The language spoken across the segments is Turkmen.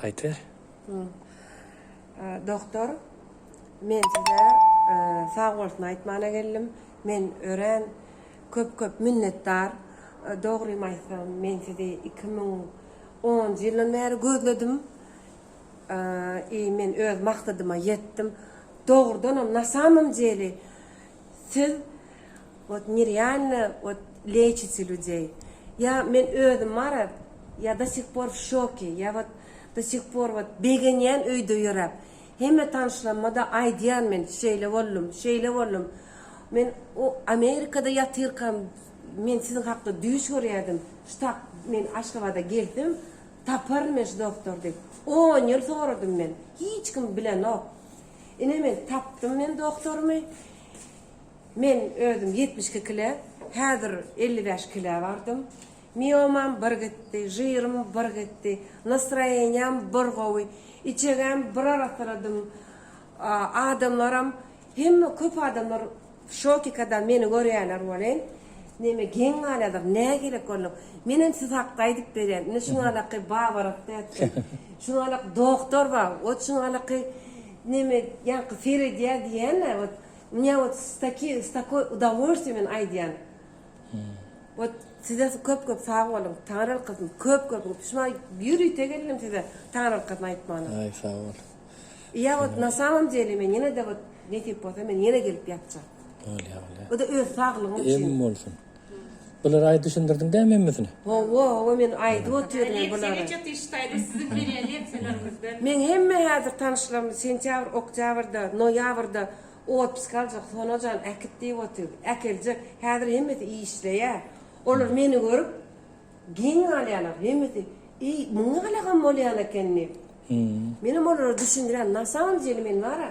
Aýtber. Doktor, men size sag bolsun aýtmana geldim. Men örän köp-köp minnetdar. Dogrymy aýtsam, men sizi 2010-njy ýyldan bäri gözledim. I men öz maksadyma ýetdim. Dogrudanam, na samom deli, siz wot nerealno wot leçite ľudey. Ýa men özüm bara, ýa do sih por w şoke, ýa wot do sih por wot begenýän öýde ýöräp. Hemme tanyşlaryma-da aýdýan men şeýle boldum, şeýle boldum. Men o Amerikada ýatyrkam men siziň hakda düýş görýärdim. Şu tak men Aşgabada gelsem taparyn men şu doktor diýip. On ýyl soradym men. Hiç kim bilenok. Ine men tapdym men doktorymy. Men özüm 72 kile, häzir 55 kilä bardym. Miomam bir gitdi, žirym bir gitdi, nastroýeniýam bir gowy, içegäm bir arassaladym. Adamlaram hemme köp adamlar w şoke kada meni görýärler welin, neme geň galýarlar, nägilek bolduň. Menem siz hakda aýdyp berýän, ine şuňalaky babarak dätdi, şuňalak doktor bar, ot şuňalaky neme ýaňky seredýär diýýän-ä, wot u mnýa wot s taki s takoý udowolstwiýe men aýdýan. Wot size köp köp sag boluň, Taňryýalkasyn köp köp şuňa ýörite geldim size Taňryýalkasyn aýtmana. Aý sag bol. Ýa wot na samom dele men ýene-de wot nesip bolsa men ýene gelip ýatjak. Bolýa bolýa. O-da öz saglygym üçin. Em bolsun. Bulary aý düşündirdiň dämi hemmesini? Hawa hawa men aýdyp otyryn men bulary. Leksiýa geçýär işdaýda siziň berýän leksiýalaryňyzdan. Meň hemme häzir tanyşlarym sentýabr oktýabrda noýabrda otpusk aljak Sonajan äkit diýip otyr. Äkeljek. Häzir hemmesi işleýär. Olar meni görüp Geň galýarlar hemmesi, Eý, muňa galagam bolýan eken diýip. Menem olara düşündirýän, na samom deli men bar-a,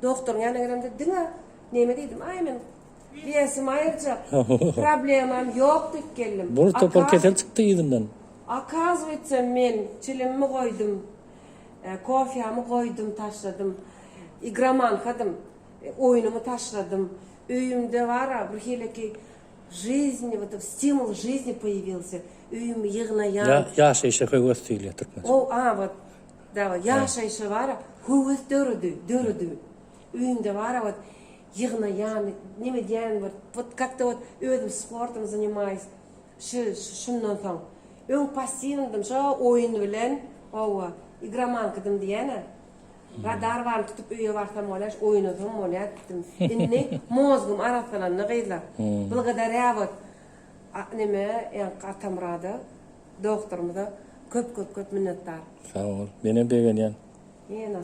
doktoryň ýanyna gelemde diňe neme diýdim, aý men wesimi aýyrjak, problemam ýok diýip geldim. Bir topar kesel çykdy yzyndan. Okazywaytsa men çilimimi goýdum, kofýamy goýdum, taşladym, igromankadym, oýnumy taşladym, öýümde bar-a bir hili Жизни вот stimul жизни poýawilsy öýümi ýygnaýan. Ýa ýaşaýşa höwes diýilýär türkmençe. O a wot da ýaşaýşa bara höwes döredi döredi. Öýümde bara wot ýygnaýan neme edýän bir wot kak-to wot özüm sportom zanimaýus şu şundan soň. Öň passiwndym şo oýun bilen owa igromankadym diýýän-ä. Radar baryny tutup öýe barsam bolýar, oýnasam bolýar diýdim. Indi mozgum arassalandy gyzlar. Blagodarýa wot neme ýaňky Atamyrada doktorymyza köp köp köp minnetdar. Sag bol. Menem begenýän. Ýene.